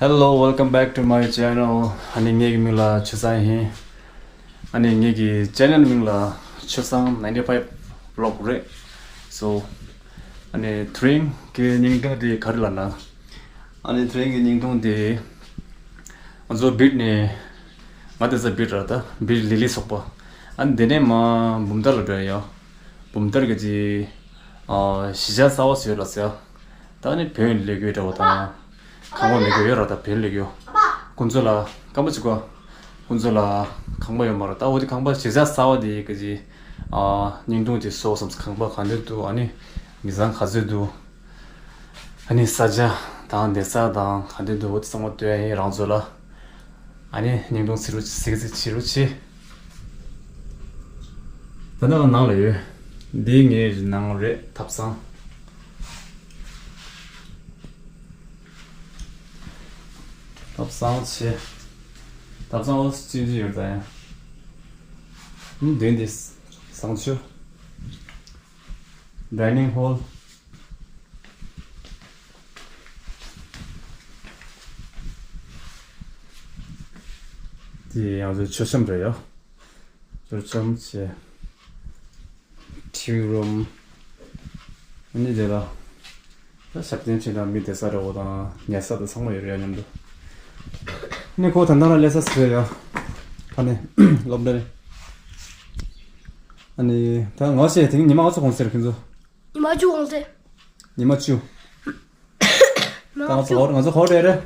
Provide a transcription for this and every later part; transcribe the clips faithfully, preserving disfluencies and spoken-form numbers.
Hello, welcome back to my channel. ཨ་ནི་ངེད་ཀྱི་མིང་ལ་ཆོས་བཟང་ཡིན། ཨ་ནི་ངེད་ཀྱི་ཆེ་ནལ་མིང་ལ་ཆོས་བཟང་ninety five vlog རེད། So ཨ་ནི་དེ་རིང་གི་བརྙན་ཐུང་དེ་ག་རེ་ལབ་ན། ཨ་ནི་དེ་རིང་གི་བརྙན་ཐུང་དེ་ང་ཚོ་སྦིར་ནས། ང་དེ་ས་སྦིར་ར་ད་སྦིར་ལི་ལི་སོག་པོ། ཨ་ནི་དེ་ནས་མར་འབུམ་ཐར་ལ་འགྲོ་ཡ་ཡོད། འབུམ་ཐར་གྱི་ཅིག་ཨ་གཞིས་ཆགས་གསར་པ་ཞིག་ཡོད་ལ་ཟེར། ད་ནི་བོད་ལས་འགུལ་འདྲ་བོ་དང་། ཁང་པ་མེད་མཁན་ཡོད་ར་ད་བོད་ལས་འགུལ། ཁོང་ཚོ་ལ་སྐར་མ་གཅིག་གོ། ཁོང་ཚོ་ལ་ཁང་པ་ཡོད་མ་རེད། ད་འོ་དེ་ཁང་པ་གཞིས་ཆགས་གསར་པ་དེ་གི་ཅིག་ཨ་བརྙན་ཐུང་ཅིག་བཟོ་བསམ། ཁང་པ་ག་འདྲ་འདུག་ཨ་ནི་མི་ཚང་ག་ཚོད་འདུག་ཨ་ནི་ས་ཆ་དང་བསྡད་ས་དང་ག་འདྲ་འདུག་འོ་དེ་ཚང་མ་སྟོན་ཡ་ཡིན་རང་ཚོ་ལ། ཨ་ནི་བརྙན་ཐུང་གཟིགས་རོགས་གཟིགས་གཟིགས་བྱེད་རོགས་བྱེད། ད་ནང་ནང་ལ་ཡོད། འདི་ངའི་ནང་རེད། ཐབ་ཚང་། ཐབ་ཚང་ཆེ། ཐབ་ཚང་འོ་ཙི་ཙི་ཡོད་ད་ཡང་། ཨུམ་མདུན་འདི་བཟང་ཆུ། Dining hall། དེ་ཡང་ཚོ་མཆོད་བཤམས་རེད་ཡ། མཆོད་བཤམས་བྱས། Tea room། ཨ་ནི་དེ་ལ་ད་ཞབས་བརྟན་ཆེ་དང་མི་བསྡད་ས་རེད། འོ་དང་ཉལ་ས་དང་ཚང་མ་ཡོད་རེད་ཡ་མཉམ་དུ། ཨ་ནི་ཁོ་ད་ལྟ་ལ་སླེབས་ས་ཟེར་ཡ། ཕ་ནས་སློབ་གྲྭ་ནས། ཨ་ནི་ད་ང་བཤད་དེ་ཉི་མ་ཨ་ཚོ་གོང་ཟེར་ཁྱོད་ཚོ། ཉི་མ་བཅུ་གོང་ཟེར། ཉི་མ་བཅུ། ཉི་མ་ད་ང་ཚོ་བཅུ། ཧོར་ང་ཚོ་ཧོར་རེད་རེད།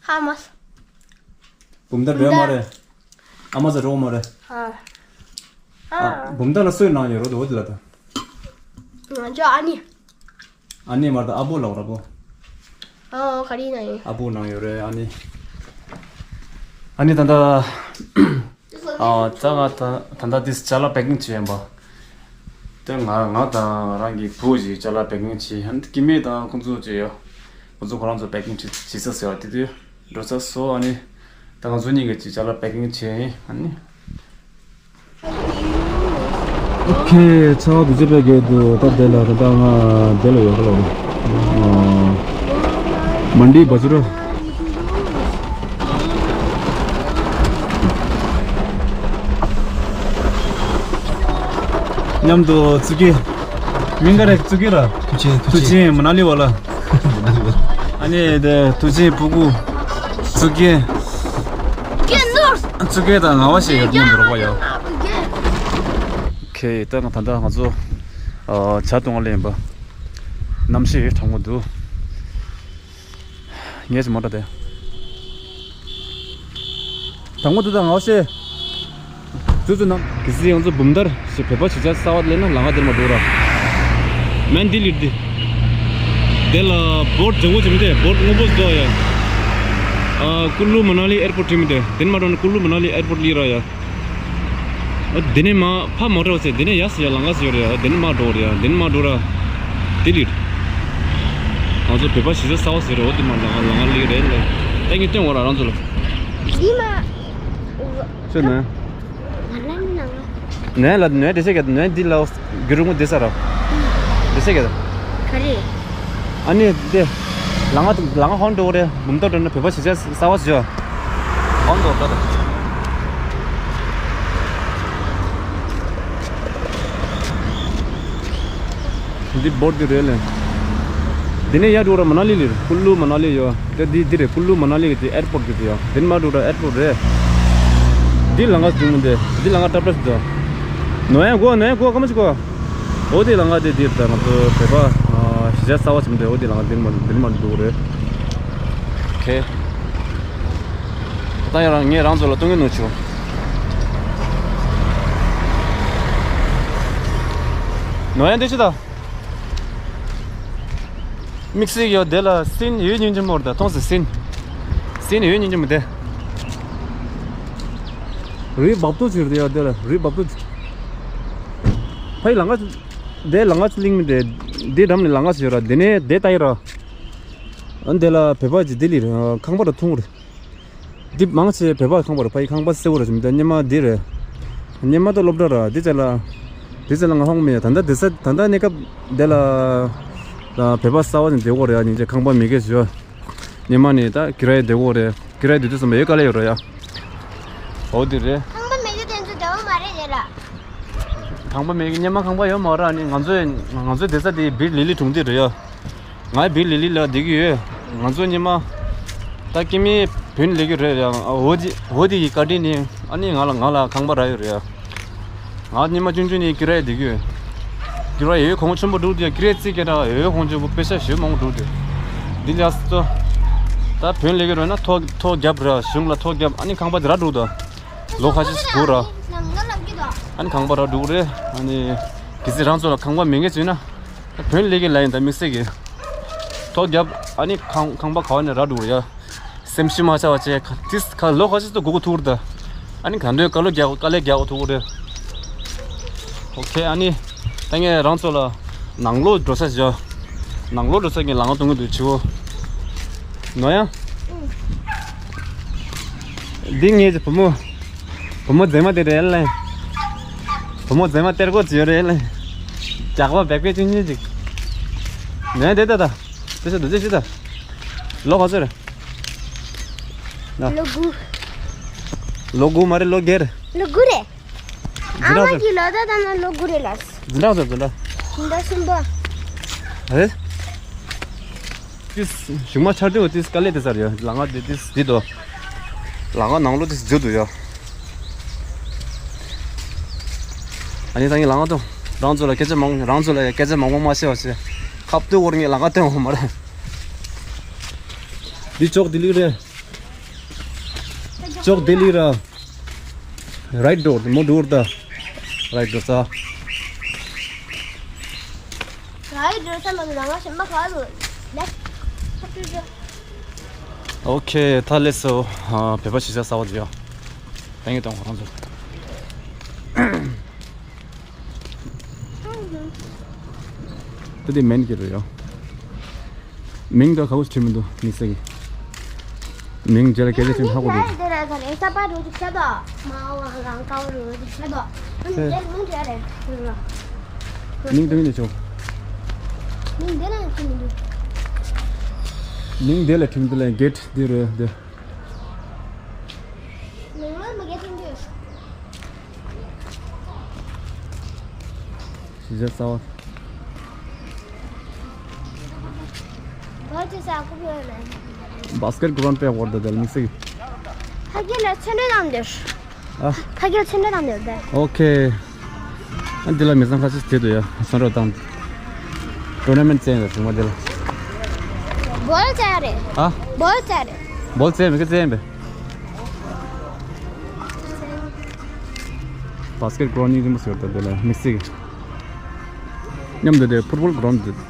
ཧ་མ། འབུམ་ཐར་འགྲོ་ཡ་མ་རེད། ཨ་མ་ཚོ་འགྲོ་གི་མ་རེད། ཨ། ཨ། འབུམ་ཐར་ལ་སུའི་ནང་ཡོད་རོ་དོ་དེ་ལ་ད། ང་ཚོ་ཨ་ནི། ཨ་ནི་མ་རེད་ད་ཨ་བོ་ལ་ར་བོ། ཨ་ག་རེ་ནང་ཡོད། ཨ་བོ་ནང་ཡོད་རེད་ཨ་ནི། ཨ་ནི་ད་ད། ཨ་ད་ང་ད་ད་ད་དེ་ཅ་ལག་པེ་ཀིང་བྱེད་ཡིན་པ། དེ་ང་ང་དང་རང་གི་བུ་ཞིག་ཅ་ལག་པེ་ཀིང་བྱེད་ཡིན། སྐྱེ་དམན་དང་ཁོང་ཚོ་བྱེད་ཡོད། ཁོང་ཚོ་ཁོ་རང་ཚོ་པེ་ཀིང་བྱེད་བྱེད་ས་ཟེར་བ་དེ་དུས་འགྲོ་ས་སོ། ཨ་ནི་ད་ང་ཚོ་གཉིས་ཀྱི་ཅ་ལག་པེ་ཀིང་བྱེད་ཡིན་ཨ་ནི། ཨོ་ཁེ། ཚ་བ་དུས་ཚོད་པས་བརྒལ་འདུག་ད་དེ་ལ་ད་ལྟ་ང་དེ་ལ་ཡོད་ཁ་ལོ། མན་ཌི་བ་ཇུ་ར། མཉམ་དུ་ཙུ་གི། མིང་ག་རེ་ཙུ་གི་ར། ཐུག་ཆེན། ཐུག་ཐུག་ཆེན། ཆེན་མ་ན་ལི་བ་ལ། ཨ་ནི་དེ་ཐུག་ཆེན་སྤུ་གུ། ཙུ་གི། ཙུ་གི་དང་ང་བ་ཞིག་ཡོད་མཉམ་དུ་རོགས་པ་ཡོད། ཁེ་ད་ང་ད་ལྟ་ང་ཚོ་ཇ་བཏུང་བ་ལེན་པ། གནམ་གཤིས་གྲང་མོ་འདུག་ངས་ཅི་མོ་ཏྲ་དེ། དང་པོ་དེ་དང་ང་ཤེ། ཙུ་ཙུ་ནམ། གལ་སྲིད་ང་ཚོ་འབུམ་ཐར་ཞེས་བོད་པ་གཞིས་ཆགས་གསར་པ་སླེབས་ན་ལམ་ཁ་དེར་མར་འགྲོ་ར། མན་ཌི་ལི་དེ། དེ་ལ་བོ་ཊི་ལྗང་གུ་ཅིག་མི་དེ་བོ་ཊི་སྔོན་པོ་ཟོ་ཡ། ཨ་ཀུ་ལུ་མ་ན་ལི་ཨེར་པོར་ཊི་མི་དེ་དེན་མ་འགྲོ་ན་ཀུ་ལུ་མ་ན་ལི་ཨེར་པོར་ཊི་ལི་ར་ཡ། ཨ་དེ་ནས་མ་ཕ་མོ་ཊ་བ་ཚེ་དེ་ནས་ཡ་སི་ཡ་ལམ་ཁ་སི་ཡོད་རེད་ཡ། དེ་ནས་མ་འགྲོ་རེད་ཡ། དེ་ནས་མ་འགྲོ་ར། དེ་ལིར། ང་ཚོ་བོད་པ་གཞིས་ཆགས་གསར་པ་ཟེར་རེད། འོ་དེ་མ་ལམ་ཁ་ལམ་ཁ་ལིར་རེད་ལ། ད་ངས་སྟོན་འོ་ར་རང་ཚོ་ལ། འདི་མ། ཤོད་ན། ང་ལ་ནི་ནང་ལ། ནས་ལ་ནས་དེ་ཤེས་ག་ནས་འདི་ལ་རྒྱུ་རུ་ངོ་དེ་ས་ར། དེ་ཤེས་ག་ག་རེ། ཨ་ནི་དེ། ལམ་ཁ་ལམ་ཁ་ཧོན་འགྲོ་རེད། འབུམ་ཐོག་འགྲོ་ན་བོད་པ་གཞིས་ཆགས་གསར་པ་ཟེར། ཨང་དོ་ད་དོ། འདི་བོ་ཊི་འདི་རེད་ལེ། འདི་ནས་ཡར་འགྲོ་ར་མ་ན་ལི་ལེ་རེད། ཀུ་ལུ་མ་ན་ལི་ཡོད། དེ་འདི་འདི་རེད། ཀུ་ལུ་མ་ན་ལི་གི་དེ་ཨེར་པོར་ཊི་གི་དེ་ཡོད། འདི་ནས་མར་འགྲོ་ར་ཨེར་པོར་ཊི་རེད། འདི་ལམ་ཁ་འཛུལ་མི་འདི། འདི་ལམ་ཁ་ཏྲ་ཏྲ་ཟེར། ནོ་ཡང་གོ་ནོ་ཡང་གོ་ཀ་མ་ཅི་གོ། འོ་དེ་ལམ་ཁ་དེ་འདིར་ད་ང་ཚོ་བོད་པ་གཞིས་ཆགས་གསར་པ་ཆེན་པོ་དེ་འོ་དེ་ལམ་ཁ་འདིར་མ་འདིར་མ་འདུག་རེད། ཁེ། ད་ཡང་རང་ངས་རང་ཚོ་ལ་སྟོན་གི་ནོ་ཆུ། ནོ་ཡང་དེ་ཆུ་ད། དམིགས་བསལ་ཡོད་དེ་ལ་སིན་ཡོད་ཉིན་ཅི་མོར་ད་མཐོང་སི་སིན། སིན་ཡོད་ཉིན་ཅི་མོ་དེ། རི་བབ་ཏོ་ཆུར་དེ་ཡོད་དེ་ལ་རི་བབ་ཏོ་ཆུ། ཕའི་ལང་ཀ་དེ་ལང་ཀ་ཆུ་གླིང་མི་དེ་དེ་འགྲམ་ནས་ལང་ཀ་ཆུ་ཡོད་ར། དེ་ནས་དེ་ལྟ་ཡི་ར། ཨ་འདི་ལ་བོད་པ་ཅིག་ལྡི་ལི་རེད། ཁང་པ་ར་ཐུང་རེད། འདི་མང་ཆེ་བོད་པ་ཁང་པ་རེད། ཕ་ཡི་ཁང་པ་སེ་བོ་ར་ཅིག་མི་དེ་སྙེ་མ་འདི་རེད། སྙེ་མ་ད་སློབ་གྲྭ་ར་འདི་ཅ་ལ། འདི་ཅ་ལ་ང་ཧོང་མེད་ད་ལྟ་འདི་ས་ད་ལྟ་གནས་སྐབས་འདི་ལ། ད་བོད་པ་གསར་པ་ཅིག་འདི་གོ་རེད། ཨ་ཉིན་ཅིག་ཁང་པ་མི་དགེ་ཞུ། ཉི་མ་ནི་ད་ཀི་རའི་བདེ་བོ་རེད། ཀི་རའི་བདེ་དུས་ཙམ་པ་ཡོད་དཀའ་ལས་ཡོད་ར་ཡ། འོ་དེ་རེད། ཁང་པ་མེད་དུས་དེ་ཚོ་བདེ་བོ་མ་རེད་དེ་ལ། ཁང་པ་མེད་ཀྱི་སྔོན་མ་ཁང་པ་ཡོད་མ་ར། ནི་ང་ཚོའི་ང་ཚོའི་བསྡད་ས་དེ་བིར་ལི་ལི་གྲོང་སྡེ་རེད་ཡ། ང་བིར་ལི་ལི་ལ་བསྡད་ཀྱི་ཡོད། ང་ཚོ་སྔོན་མ་ད་སྐྱེ་དམན་བོད་ནས་སླེབས་ཀྱི་རེད་ཡ། འོ་དེ་འོ་དེ་ཡི་བཀའ་དྲིན་ནི་ཨ་ནི་ང་ལ་ང་ལ་ཁང་པ་རག་ཡོད་རེད་ཡ། ང་སྔོན་མ་ཆུང་ཆུང་ནས་ཀི་རའི་བསྡད་ཀྱི་ཡོད། ཀི་རའི་ཡོད་གོང་ཆེན་པོ་འདུག་དེ། ཀི་རའི་རྩིས་ཀྱི་ར་ཡོད་གོང་ཆེན་པོ་པེ་ཤ་ཞེ་མང་པོ་འདུག་དེ། འདི་ལ་སོ། ད་བོད་སླེབས་ཀྱི་རེད་ན་ཐོ་ཐོ་རྒྱབ་ར། གཞུང་ལ་ཐོ་རྒྱབ། ཨ་ནི་ཁང་པ་དེ་རག་འགྲོ་གི་འདུག་ལོ་ཁ་ཤས་འགྲོ་ར། ཨ་ནི་ཁང་པ་རག་འགྲོ་གི་རེད། ཨ་ནི་གལ་སྲིད་རང་ཚོ་ལ་ཁང་པ་མེད་མཁན་བྱུང་ན། བོད་སླེབས་ཀྱི་ལ་ཡིན་ད་དམིགས་བསལ་གྱི། ཐོ་རྒྱབ། ཨ་ནི་ཁང་ཁང་པ་ག་བ་ནས་རག་འགྲོ་གི་རེད་ཡ། སེམས་ཤུགས་མ་ཆག་པ་བྱས། ཁ་ཏིས་ཁ་ལོ་ཁ་ཤས་སུ་སྒུག་ཐུག་ར་ད། ཨ་ནི་ག་འདོད་དཀའ་ལས་རྒྱག་དཀའ་ལས་རྒྱག་ཐུག་རེད། ཨོ་ཁེ། ཨ་ནི་ད་ངས་རང་ཚོ་ལ་ནང་ལོགས་འགྲོ་ས་བཞག་ནང་ལོགས་འགྲོ་ས་ངས་ལམ་ཁ་སྟོན་གྱི་འདུག་བྱིའུ། ནོ་ཡ། འདི་ངའི་བུ་མོ། བུ་མོ་མཛེས་མ་དེ་རེད་ལེ། བུ་མོ་མཛེས་མ་སྟེར་གོ་ཅི་ཡོད་རེད་ལེ། ཇག་པ་བེག་པེ་ཅུང་ཅུང་ཅིག་ནས་དེ་ད་ད། དེ་ཚོ་དུ་ཅི་ཅི་ད། ལོ་ག་ཚོད་རེད། ལོ་དགུ། ལོ་དགུ་མ་རེད། ལོ་བརྒྱད་རེད། ལོ་དགུ་རེད། ཨ་མ་གི་ལོ་ད་ད་ན་ལོ་དགུ་རེད་ལ། འཛིན་གྲྭ་ཚོ་འཛིན་གྲྭ། འཛིན་གྲྭ་གསུམ་པ། ཨེ། ཏིས་གཞུག་མ་ཆར་དུས་ཏིས་དཀའ་ལས་དེ་ཚར་ཡོད། ལམ་ཁ་དེ་ཏིས་འདི་དོ། ལམ་ཁ་ནང་ལོགས་ཏིས་འཇུ་དུ་ཡོད། ཨ་ནི་ད་ངས་ལམ་ཁ་དོ། རང་ཚོ་ལ་སྐད་ཆ་མང་། རང་ཚོ་ལ་ཡ་སྐད་ཆ་མང་པོ་མ་བཤད་པ་བྱས། ཁ་བཏུད་བོར་ངས་ལམ་ཁ་སྟོན་འོང་མ་རེད། འདི་ཅོག་ལྡི་ལི་རེད། ཅོག་ལྡི་ལི་ར། རའིཊ་འགྲོ་མོ་འགྲོ་ད། རའིཊ་འགྲོ་ས། རའིཊ་འགྲོ་ས་མ་ལ་ང་ཞིམ་པ་ག་རུ། ལེཕཊ། ཨོ་ཁེ། ད་ལེ་སོ། ཨ། བོད་པ་གཞིས་ཆགས་གསར་པ་འདི་ཡ། ཐེངས་གཏོང་ཁོ་རང་ཚོ། ད་དེ་མེན་གྱི་རེད་ཡ། མིང་དང་ག་བོ་ཞིག་བྲིས་མི་འདུག་དམིགས་བསལ་གྱི། མིང་རྗེས་ལ་སྐད་ཆ་བྲིས་ཧ་གོ་འདུག་དེ་ར་ས་རེ་ས་པ་རུ་ཅིག་ཤ་དོ། མ་བ་གང་ཀའོ་རུ་ཅིག་ཤ་དོ། ཨ་ནི་ཧེ། དེ་མིང་རེ་རེ་རུ་ར། མིང་དེ་མིན་ནས་ཆོག་མིང་དེ་ལ་བྲིས་མི་འདུག་མིང་དེ་ལ་བྲིས་མི་འདུག་ལ། གེཊ་འདི་རེད་འདི། མིང་ལ་མ་གེ་ཐོན་རྒྱུ། གཞིས་ཆགས་གསར་པ། བོད་ཀྱི་ས་ཁུག་ཡོད་རེད། བྷ་སི་ཀེཊ་གི་རའུན་ཌི་དཔེ་ཡག་པོ་རེད་ད། དེ་ལ་དམིགས་བསལ་གྱི། ཕ་གི་ལ་ཚོན་ཁྲ་བཏང་འདིར། ཨ། ཕ་གི་ལ་ཚོན་ཁྲ་བཏང་འདིར་བས། ཨོ་ཁེ། ཨ་འདི་ལ་མི་ཚང་ཁ་ཤས་དེ་འདུག་ཡ། ཚོན་ཁྲ་བཏང་། ཊོར་ན་མེན་ཊི་རྩེད་ཡ་ཟེར་བྱུང་བ་འདི་ལ། བོལ་རྩེ་ཡ་རེད། ཨ། བོལ་རྩེ་ཡ་རེད། བོལ་རྩེ་ཡ་མི་གི་རྩེ་ཡིན་པས། བྷ་སི་ཀེཊ་གི་རའུན་ཌི་གཉིས་ཆེན་པོ་ཟེར་ད་དེ་ལ་དམིགས་བསལ་གྱི། མཉམ་དུ་དེ་ཕུཊ་བོལ་གི་རའུན་ཌི་དེ།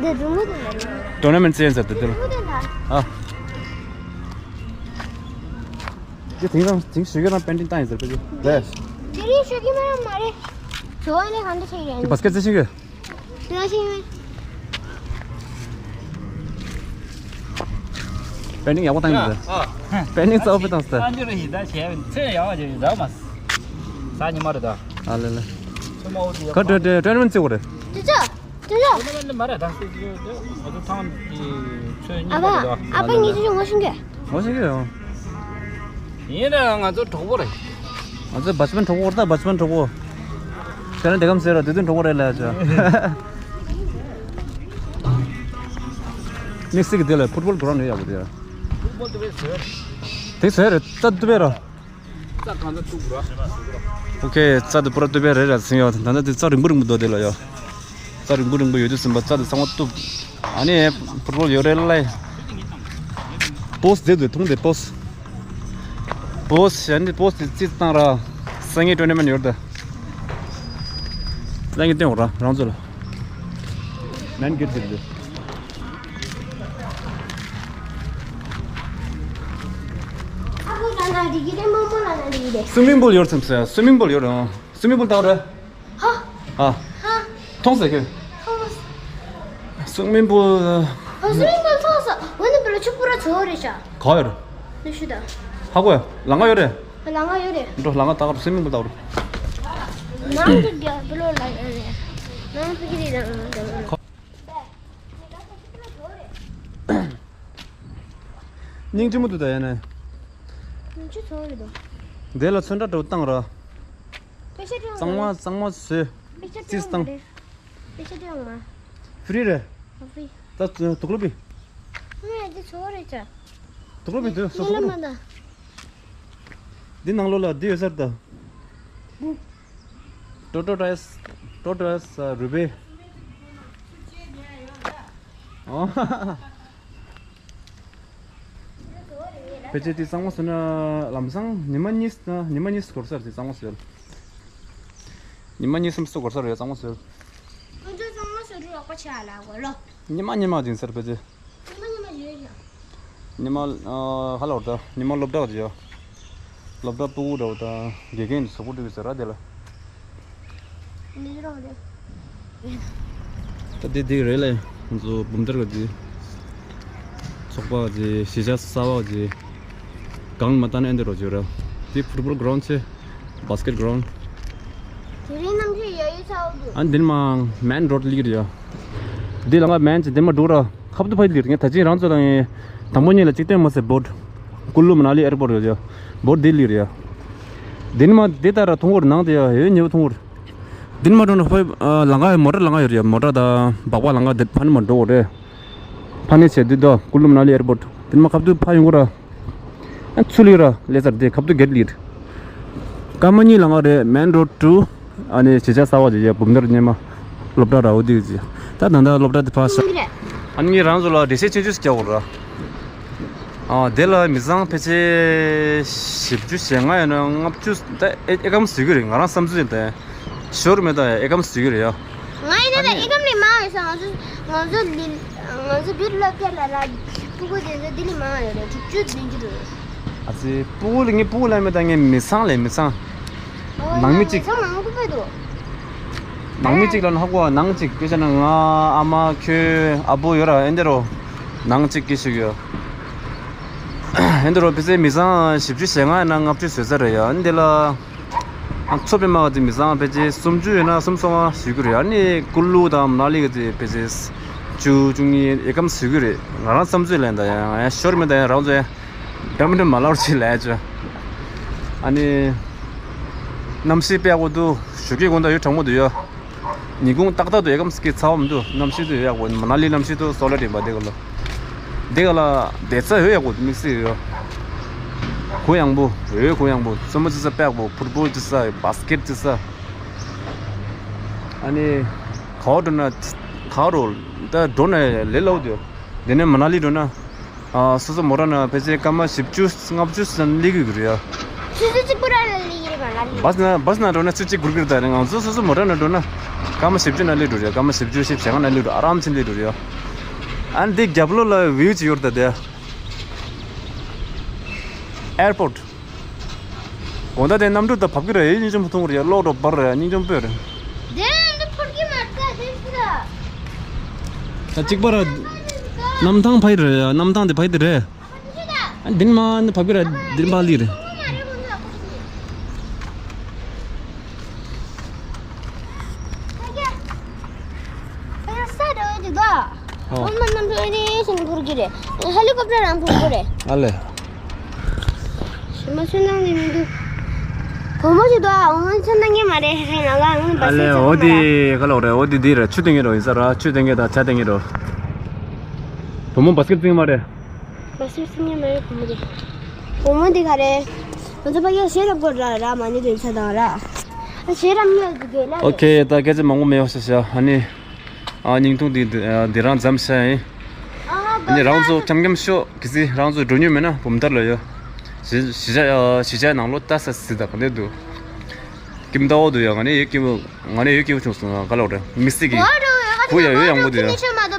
འདི་རི་མོ་དེ་ལ་རེད། ཊོར་ན་མེན་ཊི་རྩེ་ཡིན་ཟེར་ད་དེ་ལ། རི་མོ་དེ་ལ། ཨ། དེ་དེང་རང་དེང་ཞོགས་ཀས་རང་པེན་ཊིང་བཏང་ཡིན་ཟེར་པ་ཅིག་ལས། དེ་རིང་ཞོགས་ཀས་མ་རང་མ་རེད། ཇོ་ནི་གང་འདྲ་ཞིག་རེད། དེ་བྷ་སི་ཀེཊ་རྩེ་ཤེས་གི། དེ་ལ་ཤེས་མེད། པེན་ཊིང་ཡག་པོ་བཏང་ཡིན་ཟེར། ཨ། པེན་ཊིང་གཙོ་བོ་བཏང་ཟེར། ཨ་འདི་རེད་ཡིན་ད་བྱས་ཚོན་ཡག་པོ་ཅིག་རག་མ། ས་ཉི་མ་རེད་ད། ཨ་ལེ་ལེ། ཚོན་མ་འོ་དེ་ཡག་ག་པོ་ཊོར་ན་མེན་ཊི་རྩེ་བོ་རེད། དེ་ཚོ། དེ་ལ། ཨོ་ན་མ་ར་དང་སེ་ཀི་ང་ཚོ་ཐང་གི་ཚོས་གཉིས་པ་རེད་ད། ཨ་ཕ་ངེད་ཚོ་ངོ་ཤེས་གི། ངོ་ཤེས་གི་ཡོང་། ཡིན་ན་ང་ཚོ་གྲོགས་པོ་རེད། ང་ཚོ་བ་ཆ་པན་གྲོགས་པོ་རེད་ད། བ་ཆ་པན་གྲོགས་པོ། ཁྱེད་རང་དེ་གམ་ཟེར་ར་དུས་དུས་གྲོགས་པོ་རེད་ལ་ཡ་ཆོ། དམིགས་བསལ་གི་དེ་ལ་ཕུཊ་བོལ་གི་རའུན་ཌི་ཡག་པོ་དེ་ཡ། ཕུཊ་བོལ་དེ་བས་ཟེར། དེ་ཟེར་རེད་ད་དུ་བས་ར། རྩྭ་གང་ཚ་བཏུག་ར། ཨོ་ཁེ། རྩྭ་དེ་པུ་ར་བཏུབ་པའི་རེད་ར་ཟིན་ཡོད། ད་ལྟ་དེ་རྩྭ་རིང་པོ་རིང་པོ་འདུག་དེ་ལ་ཡོད། རྩྭ་རིང་པོ་རིང་པོ་ཡོད་དུས་ཟིན་པ་རྩྭ་དེ་ཚང་མ་བཏུབ། ཨ་ནི་ཕུཊ་བོལ་ཡོད་རེད་ལ། པོ་སི་དེ་དུ་ཐུང་དེ་པོ་སི། པོ་སི་ཨ་ནི་པོ་སི་དེ་རྩིས་བཏང་ར། སང་ཉིན་ཊོར་ན་མེན་ཊི་ཡོད་རེད་ད། སང་ཉིན་སྟོན་འོ་ར་རང་ཚོ་ལ། མེན་གེ་ཊི་དེ་དུ། ཨ་ཁུ་ལ་ན་འགྲིག་གི་རེད། མོག་མོག་ལ་ན་འགྲིག་གི་རེད། སུ་མིང་པུལ་ཡོད་སེམས་སེ། སུ་མིང་པུལ་ཡོད་རེད། སུ་མིང་པུལ་ལྟ་བ་རེད། ཧ། ཧ། ཧ། མཐོང་སེ་ཁྱོད། མཐོང་སེ། སུ་མིང་པུལ། ཨ་སུ་མིང་པུལ་མཐོང་སེ། འོ་ན་པུ་ལ་ཆུ་པུ་ར་ཚོ་རེད་ཤག་ག་ཡོད་རེད། ནུ་ཤུ་ད། ཧ་གོ་ཡ། ལང་ཀ་ཡོད་རེད། ལང་ཀ་ཡོད་རེད། འགྲོ་ལང་ཀ་ལྟ་ག་སུ་མིང་པུལ་ལྟ་བ་རེད། ནང་དུ་རྒྱ་པུ་ལོ་ལ་ཡོད་རེད། ང་ཕ་གི་རེད་དང་དང་། སྙིང་རྗེ་མོ་འདུག་ད་ཡ་ནས། ང་ཆུ་ཚོ་རེད་དོ། འདི་ལ་ཚོན་ཁྲ་འདྲ་བོ་བཏང་ར། པེ་ཤ་སྤྲད་གཙང་མ་གཙང་མ་བཟོས། པེ་ཤ་རྩིས་བཏང་། པེ་ཤ་སྤྲད་མ། ཧྥི་རི་རེད། ཧྥི་རི། ད་དུག་ལོག་པི། ང་ཡ་འདི་ཚོ་རེད་ཅག་དུག་ལོག་པི་འདི་སོ་ཉི་ལ་ཁོ་མ་ད། འདི་ནང་ལོགས་ལ་འདི་ཡོད་ས་རེད་ད། བུ། ཊོ་ཊོ་ཊའི་སི། ཊོ་ཊོ་ཊའི་སི་རུ་པེ། ཨོ། ཕལ་ཆེར་དེ་གཙང་མ་བཟོས་ན་ལམ་སང་ཉི་མ་གཉིས་ན་ཉི་མ་གཉིས་འགོར་ས་རེད་དེ་གཙང་མ་བཟོས། ཉི་མ་གཉིས་གསུམ་སུ་འགོར་ས་རེད་གཙང་མ་བཟོས། ཁོ་ཚོ་གཙང་མ་བཟོ་རུ་རོགས་པ་བྱེད་ཨ་ལ་གོ་ལོ། ཉི་མ་ཉི་མ་ཡིན་ས་རེད་ཕལ་ཆེར། ཉི་མ་ཉི་མ་བཟོས་ཤག་ཉི་མ་ཨ་ཧ་ལ་བར་ད་ཉི་མ་སློབ་གྲྭ་བ་དེ་ཡོད། སློབ་གྲྭ་སྤུ་གུ་འདྲ་བོ་དང་དགེ་རྒན་གྱི་གཟུགས་པོ་སྒྲིག་གི་ཟེར་ར་དེ་ལ། འདི་རང་རེད། ད་དེ་དེ་རེད་ལས་ང་ཚོ་འབུམ་ཐར་གྱི་ཚོགས་པ་གྱི་གཞིས་ཆགས་གསར་པ་གྱི་གང་མ་ལྟ་ན་ཨེ་འདི་རོ་བརྗོད་ར། དེ་ཕུཊ་བོལ་གྷི་རའུན་ཌི་ཆེ། བྷ་སི་ཀེཊ་གྷི་རའུན་ཌི། དེ་རིང་གནམ་གཤིས་ཡག་ཡོད་ཚ་བོ་འདུག་ཨ་འདིར་མ་མེན་རོ་ཌི་ལིག་རེད་ཡ། འདི་ལ་ང་མེན་ཅི་འདིར་མ་འགྲོ་ར། ཁ་བརྡ་ཕ་ཡི་ལིར་ངས་ད་ཅི་རང་ཚོ་དང་ངས་དང་པོ་ཉིད་ལ་གཅིག་སྟོན་མ་ཟེར་བོཊ། ཀུ་ལུ་མ་ན་ལི་ཨེར་པོར་ཡོད་ཡ། བོཊ་འདི་ལིར་ཡ། འདིར་མ་འདི་ལྟར་ར་མཐོང་བར་ནང་དེ་ཡ་ཡོད་ཉེ་བོ་མཐོང་བར། འདིར་མ་འགྲོ་ན་ཕ་ལང་ག་མོ་ཊ་ལང་ག་ཡོད་ཡ། མོ་ཊ་དང་སྦག་སྦག་ལང་ག་དེ་ཕ་ནི་མ་འགྲོ་བ་རེད། ཕ་ནི་བྱས་འདི་དོ་ཀུ་ལུ་མ་ན་ལི་ཨེར་པོར་འདིར་མ་ཁ་བརྡ་ཕ་ཡོང་གོ་ར། ཨ་ཚུ་ལི་ར་ལེ་ཙར་དེ་ཁབ་ཏུ་གེད་ལིར། ཀ་མ་ཉི་ལང་ག་རེད། མེན་རོ་ཌི་ཊུ། ཨ་ནི་གཞིས་ཆགས་གསར་པ་ཅིག་ཡ་འབུམ་ཐར་སྙེ་མ། སློབ་གྲྭ་ར་འོ་དེ་ཅིག་ད་ད་ལྟ་སློབ་གྲྭ་དེ་ཕར་ཤ། ཨ་ནི་ངས་རང་ཚོ་ལ་འགྲེལ་བཤད་ཆུང་ཆུང་ཞིག་རྒྱག་དགོས་ར། ཨ་དེ་ལ་མི་ཚང་ཕལ་ཆེར་བཞི་བཅུ་ཞེ་ལྔ་ཡོད་ན་ལྔ་བཅུ་ད་ཨེ་ཨེ་ཀམ་ཟེར་གི་རེད། ང་རང་བསམ་ཚུལ་ཡིན་ད། ཞོར་མེད་ད་ཨེ་ཀམ་ཟེར་གི་རེད་ཡ། ང་ཡིན་ན་ཨེ་ཀམ་ལས་མང་ཡོད་ས། ང་ཚོ་ང་ཚོ་ལི་ང་ཚོ་བིར་སློབ་གྲྭ་ལ་ར་སྤུ་གུ་དེ་ཚོ་ལྡི་ལི་མང་ཡོད་རེད། དྲུག་ཅུ་བདུན་ཅུ་རེད། ཨ་ཙི་སྤུ་གུ་ལ་ངའི་སྤུ་གུ་ལ་མེད་ད། ངའི་མི་ཚང་ལས་མི་ཚང་། ཨོ་ནང་མི་ཡ་གཅིག་མི་ཚང་མང་པོ་ཕེབས་འདུག་ནང་མི་གཅིག་ལ་ནི་ཧ་གོ་བ། ནང་གཅིག་སྐད་ཆ་ན་ང་ཨ་མ་ཁྱོད་ཨ་བོ་ཡོད་ར་ཨེ་འདི་རོ། ནང་གཅིག་སྐད་ཤུགས་ཡོད། ཨེ་འདི་རོ་ཕལ་ཆེར་མི་ཚང་བཞི་བཅུ་ཞེ་ལྔ་ཡིན་ན་ལྔ་བཅུ་བཟོས་ཚར་རེད་ཡ། ཨ་འདི་ལ། ཨ་ཚོ་པའི་མ་ག་དེ་མི་ཚང་ཕལ་ཆེར་སུམ་ཅུ་ཡོད་ན་སུམ་ཅུ་སོ་ལྔ་ཞུ་གི་རེད། ཨ་ནི་ཀུ་ལུ་དང་མ་ན་ལི་གི་དེ་ཕལ་ཆེར་བཅུ་བཅུ་གཉིས་ཨེ་ཀམ་ཞུ་གི་རེད། ང་རང་བསམ་ཚུལ་ལན་ད་ཡང་ཡང་ཤོར་མི་ད་ཡང་རང་ཚོ་ཡང་འདྲ་མི་འདྲ་མ་ལབ་ཅིག་ལས་ཅོ། ཨ་ནི་གནམ་གཤིས་དཔེ་ཡག་པོ་འདུག་ཞོགས་ཀས་དགོང་དག་ཡོད་གྲང་མོ་འདུག་ཡོད། ཉིན་གུང་ཏག་ཏག་ཏུ་ཨེ་ཀམ་སྐད་ཚ་བ་མི་འདུག་གནམ་གཤིས་དུ་ཡག་པོ། མ་ན་ལི་གནམ་གཤིས་དུ་སོ་ལ་དྲན་པ་དེ་ག་ལ། དེ་ག་ལ་བསྡད་ས་ཡོད་ཡག་པོ་དམིགས་བསལ་ཡོད། གུ་ཡངས་པོ་ཡོད། གུ་ཡངས་པོ་རྩེད་མོ་རྩེ་ས་དཔེ་ཡག་པོ། ཕུཊ་བོལ་རྩེ་ས། བྷ་སི་ཀེཊ་རྩེ་ས། ཨ་ནི་ག་བ་འགྲོ་ན་ག་བ་རོ་ད་འགྲོ་ན་ལས་སླ་པོ་འདུག་དེ་ནས་མ་ན་ལི་འགྲོ་ན། ཨ་སོ་སོ་མོ་ཊ་ནང་ཕལ་ཆེར་སྐར་མ་བཞི་བཅུ་ལྔ་བཅུ་ཙམ་སླེབས་ཀྱི་ཡོད་རེད་ཡ། ཆུ་ཚོད་གཅིག་པུ་ར་ལ་སླེབས་ཀྱི་རེད་མ་ན་ལི། བྷ་སི་ནང་བྷ་སི་ནང་འགྲོ་ན་ཆུ་ཚོད་གཅིག་འགོར་གྱི་རེད། ད་རེད་ང་ཚོ་སོ་སོ་མོ་ཊ་ནང་འགྲོ་ན་སྐར་མ་བཞི་བཅུ་ནང་སླེབས་འགྲོ་རེད། སྐར་མ་བཞི་བཅུ་ཞེ་ལྔ་ནང་སླེབས་འགྲོ། ཨ་རམ་ཆེན་སླེབས་འགྲོ་རེད་ཡ། ཨ་ནི་དེ་རྒྱབ་ལོགས་ལ་བིའུ་ཅིག་ཡོད་རེད་ད་དེ། ཨེར་པོརཊ། དགོང་དག་དེ་གནམ་གྲུ་ད་བབས་ཀྱི་རེད། སྙིང་རྗེ་མོ་མཐོང་གི་རེད། གློག་འགྲོ་འབར་རེད། སྙིང་རྗེ་མོ་སྤོས་རེད། དེ་འདི་ཕོར་གི་མ་རྩ་དེ་ཕྱི་ལ། ད་གཅིག་པ་ར་གནམ་ཐང་ཕ་ཡི་རེད། གནམ་ཐང་དེ་ཕ་ཡི་དེ་རེད། ཨ་འདིར་མ་འདི་བབས་ཀྱི་རེད། འདིར་མ་ལི་རེད། ཨོ། ཨོ་མ་གནམ་གྲུ་ཨེ་རེ་ཞིག་འཕུར་གྱི་རེད། ཧེ་ལི་ཀོབ་ཊར་རང་འཕུར་གྱི་རེད། ཨ་ལེ། ཞི་མ་ཚོན་ནང་ནས་མི་འདུག་སྒོར་མོ་ཞིག་འདུག་ཨ། འོ་ཚོན་ནང་གི་མ་རེད། ཧེ་ཧེ་ནང་ལ་འོ་ནི་ཨ་ལེ། འོ་དེ་ག་ལོག་རེད། འོ་དེ་དེ་རེད། ཆུ་སྟེང་གི་རོ་ཡིན་ས་ར། ཆུ་སྟེང་གི་དང་ཇ་སྟེང་གི་རོ། བུ་མོ་བྷ་སི་ཀེཊ་རྩེ་གི་མ་རེད། བྷ་སི་ཀེཊ་རྩེ་གི་མ་རེད་བུ་མོ་དེ། བུ་མོ་དེ་ག་རེད། ང་ཚོ་ཕ་གིར་གཞས་རབ་དགོས་ར་ར་མ་ཎི་དོན་ཚ་དང་ར། ཨ་གཞས་རབ་ཉོ་དགོས་ལ། ཨོ་ཁེ། ད་སྐད་ཆ་མང་པོ་མེད་པ་བྱས་བྱས། ཨ་ནི། ཨ་སྙིང་ཐུང་འདི་འདི་རང་མཚམས་བྱས་ཡིན། ཨ་ནི་རང་ཚོ་འཁྱམ་འཁྱམ་ཤོག་གལ་སྲིད་རང་ཚོ་འགྲོ་མྱོང་མེད་ན་འབུམ་ཐར་ལ་ཡོད། གཞིས་གཞིས་ཆགས་གཞིས་ཆགས་ནང་ལོགས་ལྟ་ས་ཟིག་ད་ག་འདྲ་འདུག་ཀིམ་ཏའོ་འདུག་ཡ། ང་ནི་ཡོད་སྐྱིད་པོ། ང་ནི་ཡོད་སྐྱིད་པོ་བྱུང་སོང་། ག་ལབ་རེད། མི་སྲིད་ཀྱི། གུ་ཡ་ཡོད་ཡག་པོ་འདུག་ཡ།